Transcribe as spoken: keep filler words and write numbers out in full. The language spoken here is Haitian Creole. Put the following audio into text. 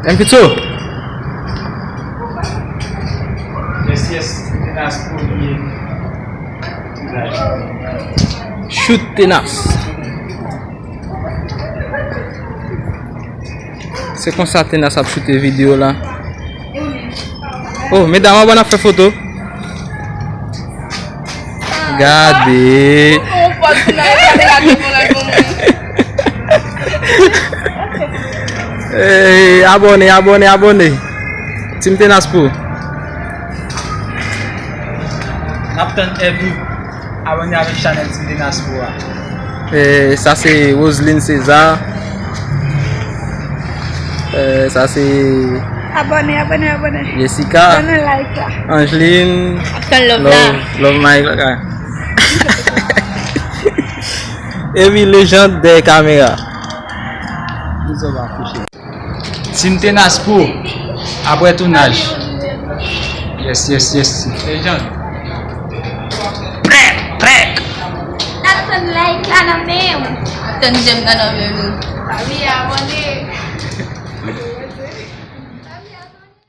M P two. Yes, yes, Tenas premye. Choute Tenas. Se konsa Tenas ap choute videyo la. Oh, medam, anba n ap fè foto. Gade. Ey, abòne, abòne, abòne. Team Tenas Pro. N ap tann èvi. Abòne avèk chanèl Team Tenas Pro a. Eh, sa se Roseline César. Eh, sa se Abòne, abòne, abòne. Jessica. Ban nou like la. Angeline. Ap tann love la. Love, love my, ah. Epi lejand dèyè kamera. Team Tenas Pro, apre tounaj. Yes, yes, yes. Lejand. Prèk, prèk. N ap tann like la nan men w. N ap tann j'aime la nan men nou. Wi, abòne.